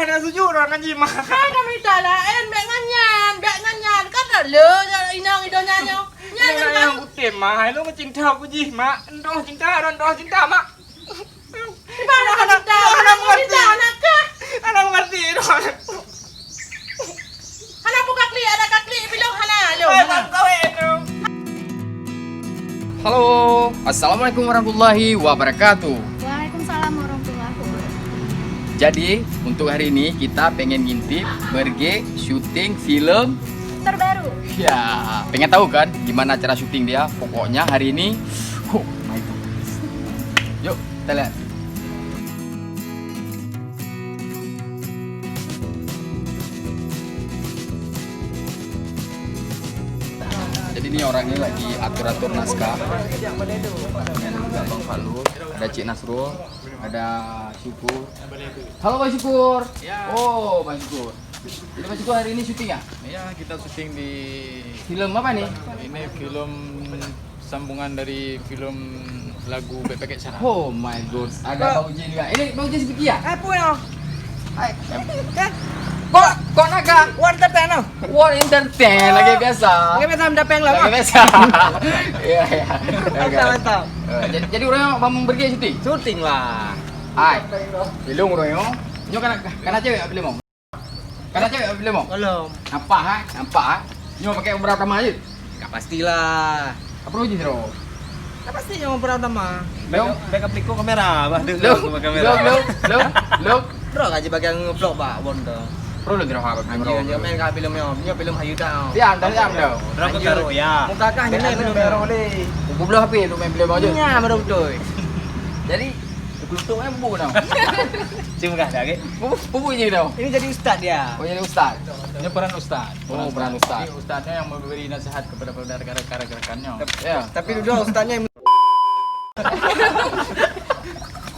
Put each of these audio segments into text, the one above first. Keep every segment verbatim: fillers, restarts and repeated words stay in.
Hana sujut droe ngon jih, Mak. Hai, kami tak laén, bèk ngon nyan, bèk ngon nyan. Kan dah le inong i donya nyoe. Nyan ngon nyang kutem, Mak. Hai, lôn cinta ku jih, Mak. Ndoh cinta, ndoh cinta, Mak. Di mana cinta? Hana mengerti. Cinta, hana kah? Hana mengerti, ndoh. Hana buka klik, ada kah klik, bilong hana. Lôn hana. Halo, assalamualaikum warahmatullahi wabarakatuh. Waalaikumsalam warahmatullahi wabarakatuh. Jadi, untuk hari ini kita pengen ngintip pergi syuting film terbaru. Ya, pengen tahu kan gimana cara syuting dia? Pokoknya hari ini, oh my God. Yuk, kita lihat. Jadi ni orang ni lagi atur-atur naskah. Ada Bang Falur, ada Cik Nasrul, ada Syukur. Halo Bang Syukur. Ya. Oh, Bang Syukur. Jadi Bang Syukur hari ini syuting ya? Ya, kita syuting di Film apa ni? Ini film sambungan dari film lagu Backpacker Cara. Oh my God, ada Bang Uji juga. Ini Bang Uji sedikit ya? Apa ya? Hai. Kan? Kok, kok nak kah? One entertain no. One entertain lagi biasa. Lagi biasa mendapeng lah. Lagi biasa. Ya, ya. Mantap, mantap. Eh, jadi, jadi orang yang mau pergi syuting? Syuting lah. Hai. Belum orang yang. Nyo kan, kan cewek belum? Kana cewek bila mo? Belum. Nampak ha? Nampak ha? Nyoe pakai umrah utama je. Tak pastilah. Apa uji tero? Tak pasti nyoe umrah utama. Belum. Bek, bek apliko kamera bah. Belum. Belum. Belum. Belum. Bro, kaji bagian nge-vlog bak Won tu. Bro, lu tero ha bak. Anjir, anjir, main ka film nyoe. Nyoe film Hayu tak. Siap dah, siap dah. Terus aku taruh ya. Muka kah ni main film nyoe. Aku belum habis tu main film aja. Ya, baru betul. Jadi, aku tutup eh bu dah. Terima kasih lagi. Bu, bu je dah. Ini jadi ustaz dia. Oh, jadi ustaz. Ini peran ustaz. Oh, peran ustaz. Jadi ustaznya yang memberi nasihat kepada, kepada rekan-rekan, rekan-rekannya. Tapi, ya. Tapi dulu ustaznya yang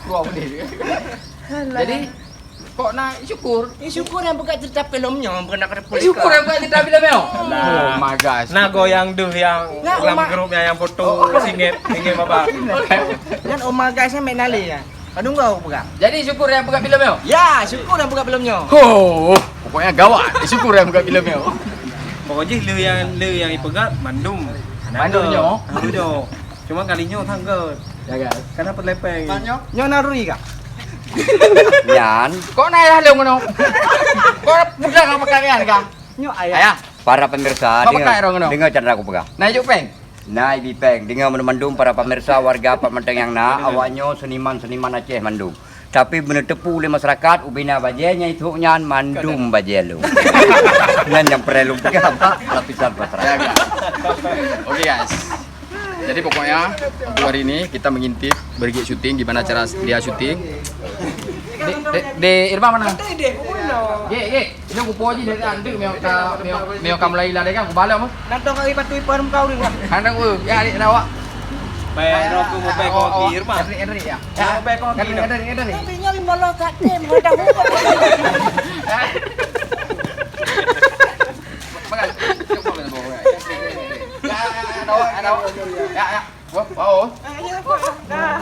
Keluar boleh. Jadi, kok nak syukur? Eh, syukur yang buka cerita filmnya, bukan nak kata polis. Syukur yang buka cerita filmnya. Nah. Oh my gosh. Nah, goyang tu yang dalam grupnya yang foto singit, singit apa? Dan oh my gosh, saya main nali ya. Aduh, enggak buka. Jadi syukur yang buka filmnya. Ya, syukur yang buka filmnya. Ho, pokoknya gawat. Syukur yang buka filmnya. Pokoknya lu yang, lu yang ipeugah mandum. Mandum nyo. Mandum nyo. Cuma kali nyo sangkut. Ya kan? Karena perlepeng. Nyo narui kah? Nyan. Kok na ayah lu ngono? Kok pegang apa kalian kah? Nyo ayah. Ayah. Para pemirsa, dengar, dengar cara aku pegang. Na juk peng. Na ibi peng, deungoe mandum para pamirsa warga Pak Menteng nyang na, awaknyoe seniman-seniman Aceh mandum. Tapi beuneuteupeu lé masyarakat, ubena bajée nyang ithok nyan mandum bajée lôn. Nyan nyang peureulée lôn peugah bak lapisan masyarakat. Ya, ya. Oke, guys. Jadi pokoknya untuk hari ini kita mengintip Bergik syuting, gimana cara dia syuting. Dek, dek, dek Irma mana? Gek, gek. Ini aku puji dari anda, meo ka, meo, meo ka mulai lari kan, aku balam. Nantong kali patu ipan kau ni. Kandang aku, ya adik awak. Baik, rokok mau baik kopi, Irma. Henry, Henry ya. Ya, baik kopi. Henry, Henry, Henry. Tapi nyali malah kat tim, udah buka. Makan. Ya, ya, ya, ya, ya. Ya, ya, ya. Wah, wow.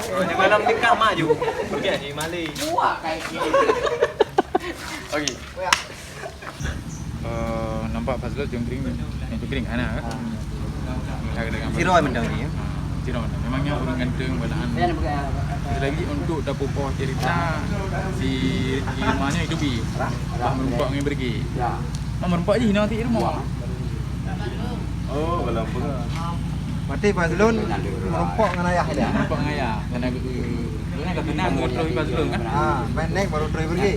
Di malam nikah maju. Pergi haji Mali. Buah kayak gini. Oke. Eh, nampak Fazlul jongkring ni. Yang jongkring ana kan? Siro mendang ni. Siro mendang. Memangnya orang ganteng balaan. Lagi untuk dapur bawah cerita si Irma ni hidup di. Bah merumpak dengan bergi. Mak merumpak je hina hati Irma. Oh, kalau apa? Berarti Fazlun merumpok dengan ayah dia? Merumpok dengan ayah. Karena dia, dia kan kenal dengan Fazlun kan? Ah, main naik baru terus pergi.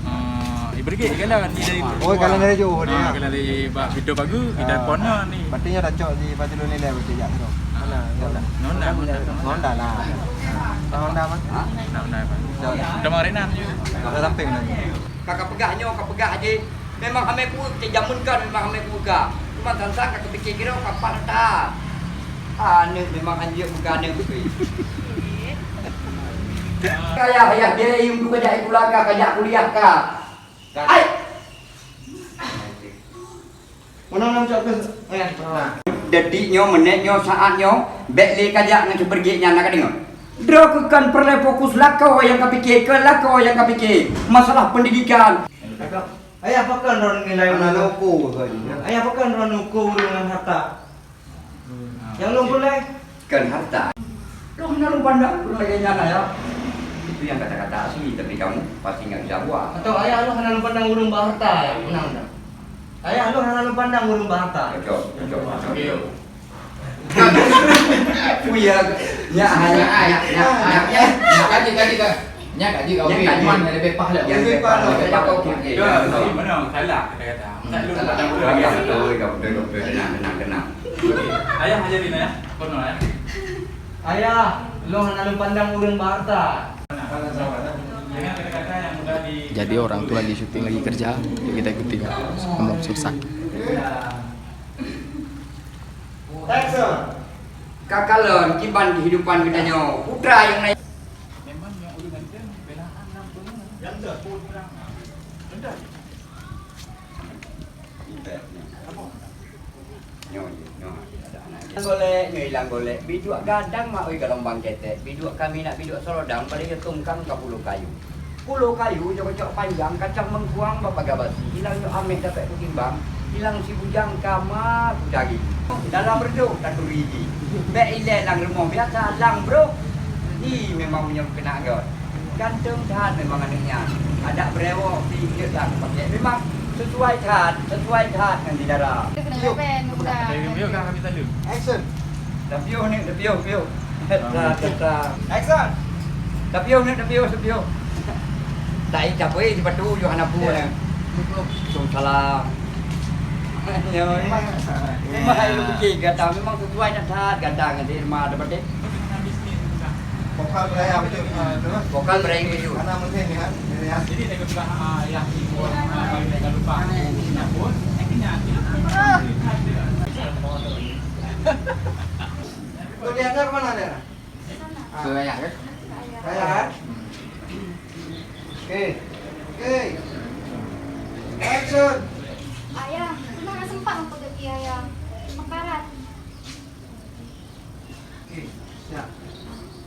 Ah, dia pergi kan dah ni dari. Oh, kalau dari jauh dia. Ah, kalau dari bak pintu pagar, kita telepon ni. Berarti nya dah cok di Fazlun ni lah berarti jak tu. Mana? Honda, Honda. Honda lah. Honda apa? Honda apa? Dah marin je. Dah samping dah. Ka, ka peugah nyoe, ka peugah jih. Memang hamai kuek, cit jameun kan memang hamai kuek ka. Cuma sang-sang ka teupike keudroe ka pat that. Aneuk memang hanjeuet buka aneuk beutôi. Ayah, ayah, dia yang tu kajak sekolah ka, kajak kuliah ka. Hai! Meunan cok keu, eh, nah. Detik nyoe, menit nyoe, saat nyoe, bèk lé kajak ngon si Bergik nyan, na kadeungoe? Droe keuh kan peureulée fokus lakoe nyang kapike, keu lakoe nyang kapike. Masalah pendidikan. Ayah, pakon droeneuh nilai ureueng? Aneuk uko saja. Ayah, pakon droeneuh uko ureueng ngon harta? Nyang lôn peureulée? Kon harta. Lôn hana lôn pandang ureueng lagée nyan, Ayah. Itu yang kata-kata asli, tapi kamu pasti nggak bisa buat. Atau Ayah, lôn hana lôn pandang ureueng bak harta, ya? Benar, benar. Ayah, lôn hana lôn pandang ureueng bak harta. Cocok, cocok, cocok. Puyeng. Nyak, nyak, nyak, nyak, nyak. Nyak, kaji, kaji, kaji. Nyak, kaji, kau. Nyak, kaji. Iman yang lebih pah lah. Yang lebih pah lah. Lebih pah, oke, oke. Ya, ya, ya. Mana salah kata-kata. Salah. Salah. Betul, betul, betul. Tenang, tenang, tenang. Ayah ajarin, Ayah. Kono, Ayah. Ayah, lôn hana lôn pandang ureueng bak harta. Dengan kata-kata yang mudah di- Jadi orang tu lagi syuting, lagi kerja, ya kita ikutin. Ngomong susah. Action. Ka kalon kiban kehidupan geutanyoe, putra nyang na- Memang nyang ulôn ganteng, belahan lam peungeuh. Nyang dah pun perang. Rendah. Nyoe, nyoe, ada anak dia. Golek, nyoe ilang golek. Biduek gadang mak oi, geulumbang ketek. Biduek kami nak biduek seulodang, balik ke tungkang ka pulo kayu. Pulo kayu, jok-jok panjang, kacang mengkuang, bak paga basi. Ilang nyok ameh dapet kutimbang. Ilang si bujang kama kutari. Dalam reudôk taturi jih. Bèk ilèe lam rumoh biasa, lam brôk. Hi, memang meunyoe keuneuk göt. Ganteng that memang aneuk nyan. Adak beurewok pih jeuet that geupakèk. Memang sesuai that, sesuai that ngon si dara. Yuk. Action. Tapiôh ni, tapiôh, piôh. Action. Tapiôh ni, tapiôh, tapiôh. Tapiôh. Tapiôh, tapiôh, hana peue ni. Waalaikumsalam. Ya, memang, memang hai lu kecil gata, memang sesuai that that gata ngon si Irma ada batik. Vokal berayam tu, ah, tu. Vokal berayam tu. Anak mungkin ya, ya. Jadi saya kata, ah, ya, ah, saya lupa. Aku nak pun, saya kena, tu dia ke mana dia? Ke ayah ke? Ayah, kan? Oke. Oke. Action. Ayah, kenapa sempat aku pergi, Ayah? Makarat. Oke, siap.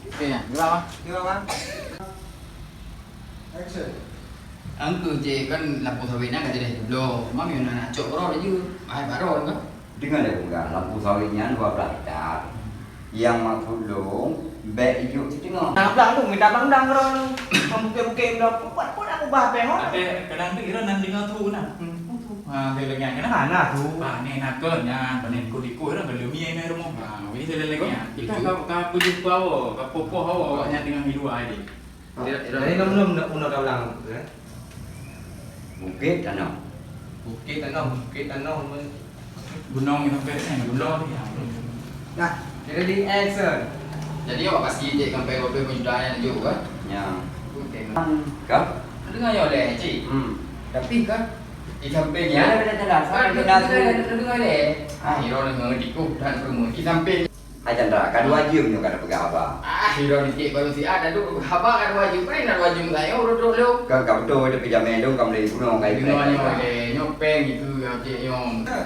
Oke, ya, gerak, Bang. Gerak, Bang. Action. Angku cek kan lampu sawit nyan ka jadi bloe. Mami nak cok roh je. Ai baron kan. Dengar dia peugah, lampu sawit nyan dua belas hektar. Yang maksud lôn, bèk ijok siteungoh. Nah, blang tu minta bang dang roh. Membukit-bukit blang. Buat pun aku bah peng. Tapi kadang tu kira nan dengar tu nah. Hmm. Ha, dia lengan kena. Mana tu? Ah, ni nak ke nyan, panen ikut-ikut dah, kalau mi ai mai rumah. Ha, ini dia lengan. Kita ka, ka peujumpa awak, ka popoh awak, awak nyan dengan hidup ai deh. Jadi, jadi, jadi, nom, nom, nom, nom, nom, eh? Bukit Tanoh. Bukit Tanoh, Bukit Tanoh, men- Gunung itu kan, gunung. Nah, jadi di action. Jadi awak pasti cek sampai dua puluh juta yang juk kan? Ya. Oke. Kah? Dengar ya oleh cik. Hmm. Tapi kan di samping ya. Ya, dah, dah, dah, dah. Kan dengar, dengar, dengar, dengar deh. Ah, iro dengar dikuh dan semua. Di samping. Hai Chandra, ka dua jeuem nyoe ka tapeugah haba. Ah, sidroe nitiek baru siat, dah duek haba ka dua jeuem. Pai na dua jeuem sayoe, ureueng trok lom. Ka, ka beutôi, tapi jamé lôn ka meulai bunoe, ka ipeue. Bunoe nyoe, eh, nyoe péng itu, ya, cek nyoe.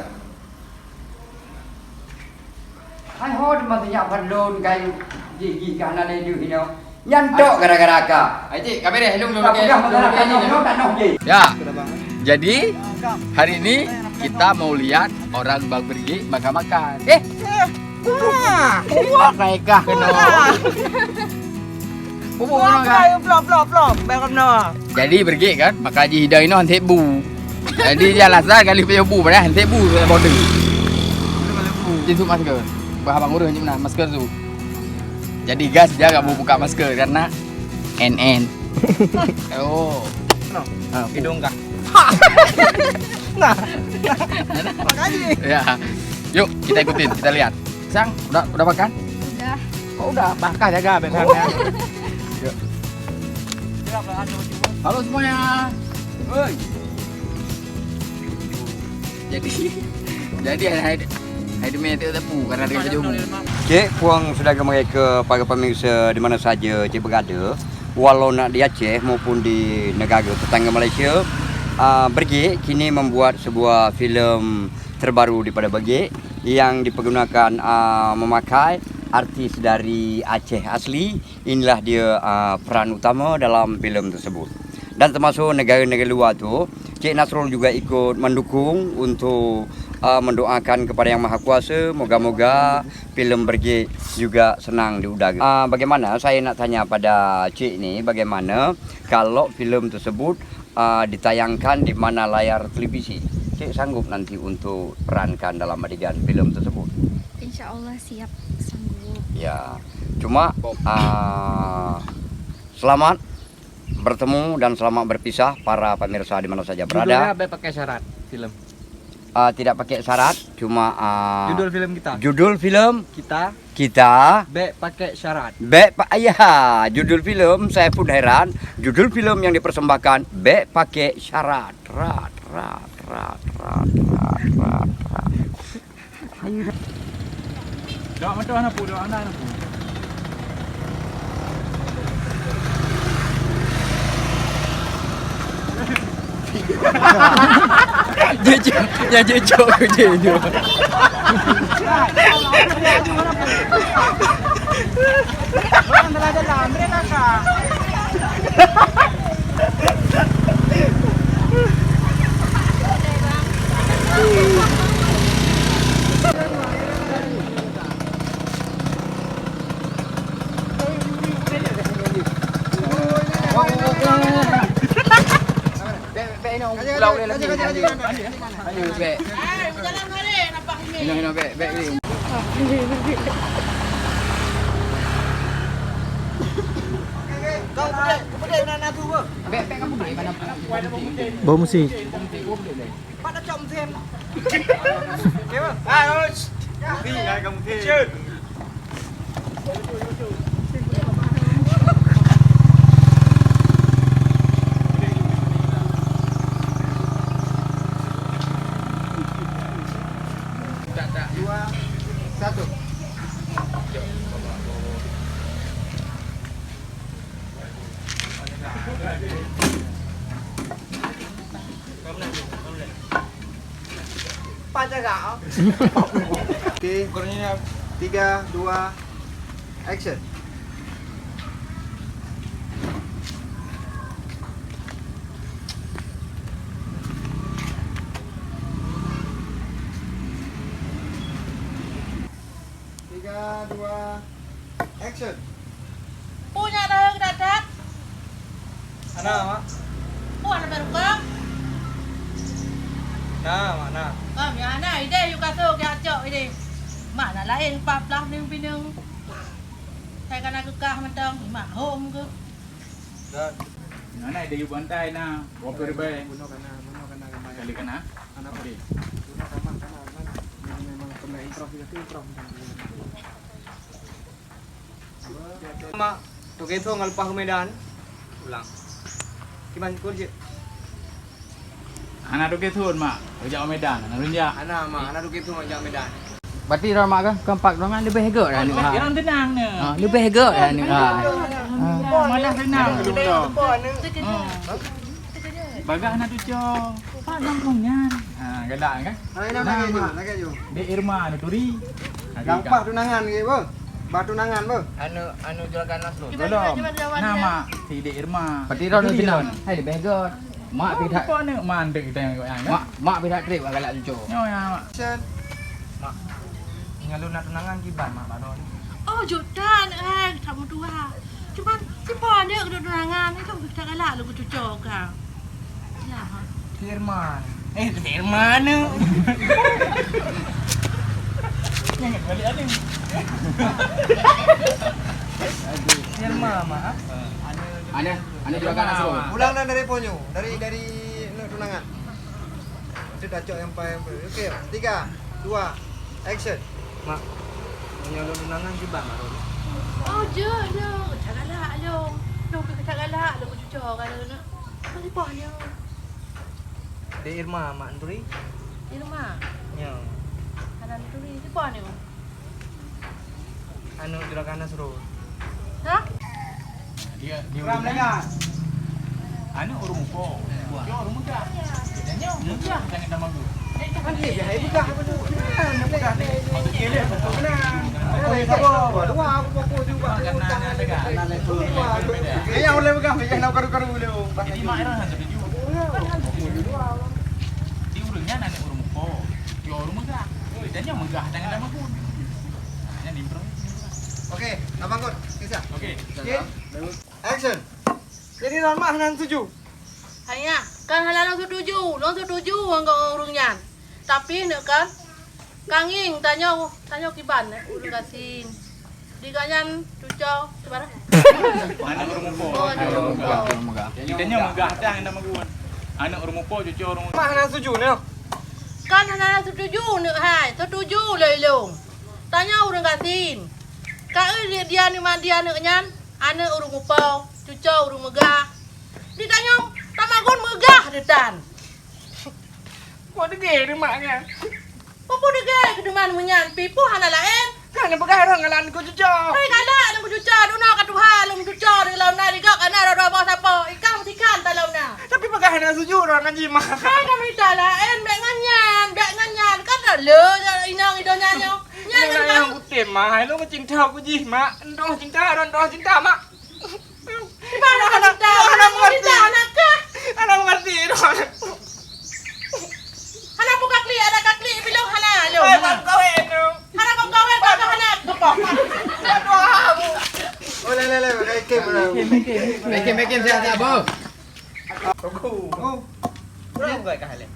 Hai ho, teuma sinyak padlon, kai jih, jih ka hana lé deuh nyoe. Nyan tok gara-gara ka. Ai cik, ka beres, lôn, lôn, lôn, lôn, lôn, lôn, lôn, lôn, lôn. Ya. Jadi, hari ini kita mau lihat orang Bang Bergik makan-makan. Eh, wah, wah, naikah kena. Bubuk kena kan? Plop, plop, plop, plop. Baru kena. Jadi, Bergik kan, makan haji hidang inoe hanté bu. Jadi, dia alasan kali punya bu, padahal hanté bu, tak bodoh. Itu masker. Bah, abang urus je mana masker tu. Jadi gas dia kamu buka masker karena N N. Oh. No. Ah, hidung kah? Nah. Makanya. Ya. Yuk, kita ikutin, kita lihat. Sang, udah udah makan? Udah. Kok udah? Bakal jaga biasanya. Yuk. Halo semuanya. Woi. Jadi, jadi hai, hai demi itu tepu karena dia kejumpa. Cek puang sudah kembali ke para pemirsa di mana saja cek berada, walau nak di Aceh maupun di negara tetangga Malaysia, ah, Bergik kini membuat sebuah filem terbaru daripada Bergik yang dipergunakan, ah, memakai Artis dari Aceh asli, inilah dia, ah, peran utama dalam filem tersebut. Dan termasuk negara-negara luar tu, Cik Nasrul juga ikut mendukung untuk, ah, mendoakan kepada Yang Maha Kuasa, moga-moga filem Berjek juga senang di udara. Ah, bagaimana, saya nak tanya pada Cik ni, bagaimana kalau filem tersebut, ah, ditayangkan di mana layar televisi? Cik sanggup nanti untuk perankan dalam adegan filem tersebut? Insya Allah siap, sanggup. Ya, cuma, ah, selamat bertemu dan selamat berpisah para pemirsa di mana saja berada. Judulnya Bèk Pakai Syarat, filem. Ah, tidak pakai syarat, cuma, ah, judul filem kita. Judul filem kita. Kita. Bèk Pakai Syarat. Bèk pa-, ya, judul filem saya pun heran. Judul filem yang dipersembahkan Bèk Pakai Syarat. Rat, rat, rat, rat, rat, rat, rat. Dok moto hana pu, dok hana, hana pu. Jijok, ya jijok ke jijok. Ayo, bèk. Ino, ino, bèk, bèk ni. Bèk, bèk, kamu duduk mana? Bawa musik. Dua, satu. Oke, tiga, dua, action. Tiga, dua, action. Punya dah gedak-gedak. Ana, Mak. Puan ada ruka. Na, Mak, na. Kam ya na ide yuk kaso ke acok ide. Mak na lain empat belas ni pinang. Saya kana kekah mentang, mak hom ke. Dah. Mana ada yuk bantai na. Berapa ribai? Bunuh kana, bunuh kana, kana. Kali kana? Kana apa? Okey. Bunuh kana, kana, kana. Memang, memang pernah improv juga tu, improv. Mak, toke thon ngon leupah u Medan. Ulang. Kiban kur jeuet. Hana toke thon, Mak. Ujak u Medan, hana lôn jak. Hana, Mak, hana toke thon ujak u Medan. Berarti droe mak kah, kompak droe nyan leubeh gèt dah aneuk ha. Jangan tenang ni. Ha, leubeh gèt dah aneuk ha. Mana tenang tu. Bagah na tuco. Pak gampang nyan. Ha, galak kan? Hai, nak lagi ju, lagi ju. Dek Irma ni turi. Gampang tunangan ke, beuh? Bah tunangan, beuh? Anu, anu juragan Nasrul. Belum. Nama si Dek Irma. Berarti droe tunangan. Hai, leubeh gèt. Mak pih that. Apa ni mandek kita yang goyang kan? Mak, mak pih that trip galak cucu. Nyo ya, Mak. Action. Mak. Nyan lôn na tunangan kiban, Mak, baroe ni. Oh, jok that, eh, tak meutuha. Cuman, sipa aneuk keuneuk tunangan, itu kita galak lôn cucu ka. Ya, ha. Firman. Eh, Firman tu. Ingat balik aneuk. Firman, Mak. Aneuk, aneuk juga kan asuh. Ulang dah dari ponyo, dari, dari aneuk tunangan. Itu dah cok yang paling. Okey, tiga, dua, action. Mak, meunyoe lôn tunangan kiban baroe. Oh, jeuet, jeuet. Cak galak lôn. Lôn pih cak galak, lôn cuco ka lôn. Apa nyoe? Dek Irma, Mak Nuri. Irma? Nyo. Hana Nuri, siapa nyoe? Anu, juragan Nasrul. Hah? Dia, dia Ram orang lega. Anu ureueng muda. Dia ureueng muda. Dia nyoe muda sangat nama tu. Nyang ulèe peugah, nyang ulèe peugah. Jadi, mak Iron hana setuju. Di ureueng nyan aneuk ureueng mupo, yo ureueng meugah. Oi, dan nyang meugah jangan nama pun. Hanya nimbrong. Oke, Abang Kot, kisah. Oke. Oke. Action. Jadi, Rahmat hana setuju. Hanya, kan hana lôn setuju. Lôn setuju ngon ureueng nyan. Tapi neuk kan, ka ngieng tanyoe, tanyoe kiban ureueng gasien. Di gobnyan cuco sibarang. Aneuk ureueng mupo. Oh, aneuk ureueng mupo. Tanyoe meugah dah nyang na meugun. Aneuk ureueng mupo cuco ureueng mupo. Mak hana setuju nyoe. Kan hana setuju neuk hai, setuju lé ilong. Tanyoe ureueng gasien. Ka eu dia, dia ni mandi aneuk nyan, aneuk ureueng mupo, cuco ureueng meugah. Di tanyoe tamagun meugah ditan. Kok degé rumak nyan? Peue degé keuduman meunyan, pi peue hana laén? Kan neupeugah roh ngalan ku cuco. Hai galak lôn cuco, duna ka tuha lôn cuco di launa di gok kana dua-dua boh sapo. Ikah meusikan ta launa. Tapi peugah hana setuju roh ngan jih, Mak. Hai kami ta laén, bèk ngon nyan, bèk ngon nyan. Kan dah le inong i donya nyoe. Nyan kan nyang kutem, Mak. Hai lôn cinta ku jih, Mak. Ndoh cinta, ndoh cinta, Mak. Hana, hana, hana mengerti. Hana mengerti. Hana buka klik, ada ka klik bilong hana lo. Hai, bang kawin tu. Hana kau kawin, kau hana kepok. Aduh. Oh, le, le, le, bikin, bikin, bikin, bikin, siap, siap, bos. Tunggu. Tunggu. Udah buka kah le?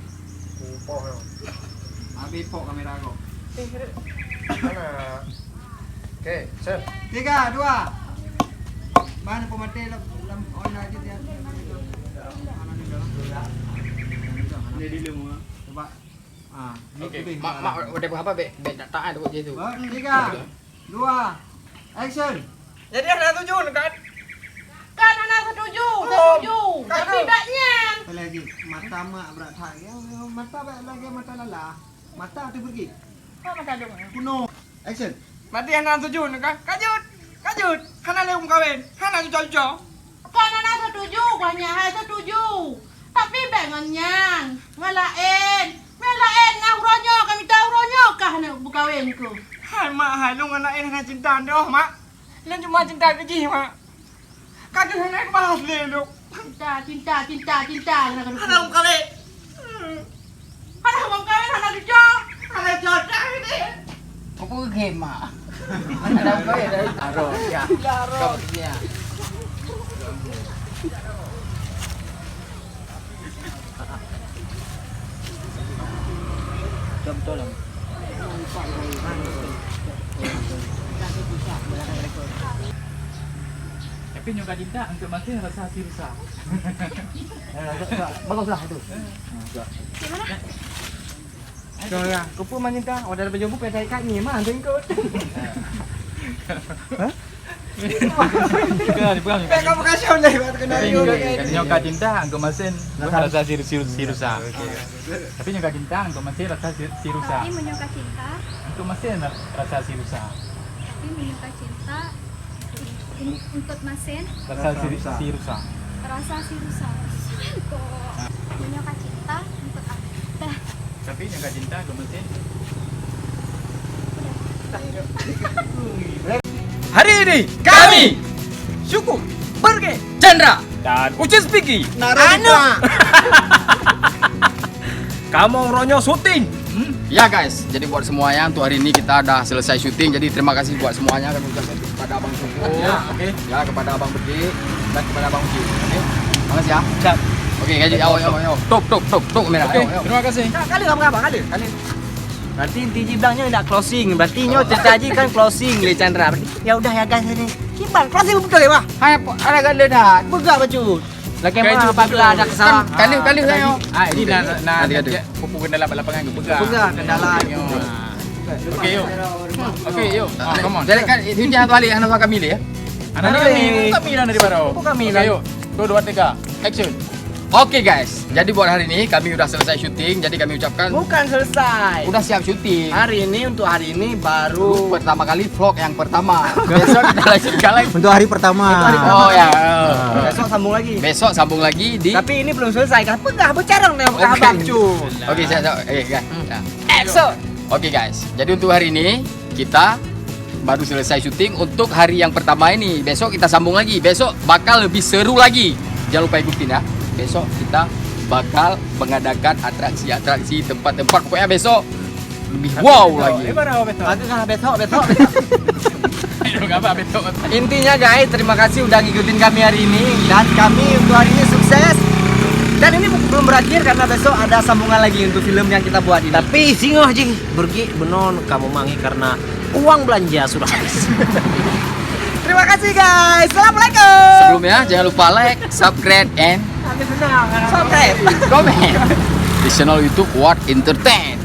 Kupok lo. Habis pok kamera kau. Eh, mana? Oke, set. Tiga, dua. Mana pematai lam, lam online aja dia. Ini dulu, Mak. Coba. Ah, ini. Oke, putih. Mak, mak, udah berapa, Bek? Bek tak tahan dulu je tu. Tiga, dua, action. Jadi hana setuju kan? Kan hana setuju, setuju. Tapi bak nyan. Lagi, mata mak berat that. Ya, mata bak lagi mata lala. Mata tu pergi. Kok mata dong? Kuno. Action. Berarti hana setuju ni kan? Kajut. Kajut. Hana lé meukawen. Hana cuco-cuco. Kan hana setuju, banyak hai setuju. Tapi bèk ngon nyan. Ngon laén. Ngon laén nah uroe nyoe, kami tahu uroe nyoe kah hana meukawen ku. Hai, Mak, hai, lôn ngon laén hana cinta doh, Mak. Lôn cuma cinta keu jih, Mak. Ka keuh hana bahas lé lôn. Cinta, cinta, cinta, cinta, kena kena. Hana meukawen. Hana meukawen, hana cuco. Hana cuco dah ini. Apa game, Mak? Hana meukawen dah. Aro, ya. Aro. Kau punya. Tapi nyoe ka cinta, angkot masin rasa si rusa. Baguslah itu. Cik mana? Kau ya, kau pun main cinta. Oh, dalam baju buku dah ikat ni, mah, angkot. Hah? Bukan, bukan. Kan kamu kasih oleh buat kena. Tapi nyoe ka cinta, angkot masin rasa si, si, si rusa. Oke. Tapi nyoe ka cinta, angkot masin rasa si, si rusa. Tapi meunyoe ka cinta. Angkot masin rasa si rusa. Tapi meunyoe ka cinta, angkot masin. Rasa si, si rusa. Rasa si rusa. Meunyoe ka cinta, angkot apa? Tapi nyoe ka cinta, angkot masin. Hari ini kami, Syukur, Berge, Chandra, dan Ucin Spiki. Nara Anu. Chandra. Kamoe uroe nyoe syuting. Hmm? Ya guys, jadi buat semuanya untuk hari ini kita dah selesai syuting. Jadi terima kasih buat semuanya kami ucapkan kepada Abang Syukur. Ya, oke. Ya, kepada Abang Bedi dan kepada Abang Ucin. Oke. Makasih ya. Siap. Oke, jadi awak awak awak. Top top top top kamera. Oke, terima kasih. Kali apa apa kali? Kali. Berarti inti ji blang nyoe nak closing. Berarti nyoe cerita ji kan closing lé Chandra. Berarti ya udah ya guys ini. Kiban closing betul ya, Bah? Hai, ada kan dah. Peugah bacut. Lagi mah apabila ada kesalahan. Kali kali saya. Ah, ini dah nak pupu kena dalam lapangan ke peugah. Peugah kendala. Oke, yuk. Oke, yuk. Ah, come on. Jadi kan ini dia tu alik anak kami dia. Anak kami, kami dah dari baru. Kami dah. Yuk. Dua dua tiga. Action. Oke guys, jadi buat hari ini kami udah selesai syuting, jadi kami ucapkan Bukan selesai. Udah siap syuting. Hari ini, untuk hari ini baru Pertama kali vlog yang pertama. Besok kita lanjutkan lagi. Untuk hari pertama. Oh ya. Besok sambung lagi. Besok sambung lagi di. Tapi ini belum selesai. Kenapa dah bercarang dengan Oke. abang cu? Oke, siap, siap. Eh, guys. Hmm. Nah. Action. Oke guys, jadi untuk hari ini kita baru selesai syuting untuk hari yang pertama ini. Besok kita sambung lagi. Besok bakal lebih seru lagi. Jangan lupa ikutin ya. Besok kita bakal mengadakan atraksi-atraksi, tempat-tempat. Pokoknya besok lebih wow lagi. Aku dah besok, besok. Intinya guys, terima kasih udah ngikutin kami hari ini, dan kami untuk hari ini sukses. Dan ini belum berakhir karena besok ada sambungan lagi untuk film yang kita buat ini. Tapi singoh jih bergi benon kamu mangi karena uang belanja sudah habis. Terima kasih guys. Assalamualaikum. Sebelumnya jangan lupa like, subscribe, and Subscribe. comment di channel YouTube What Entertain.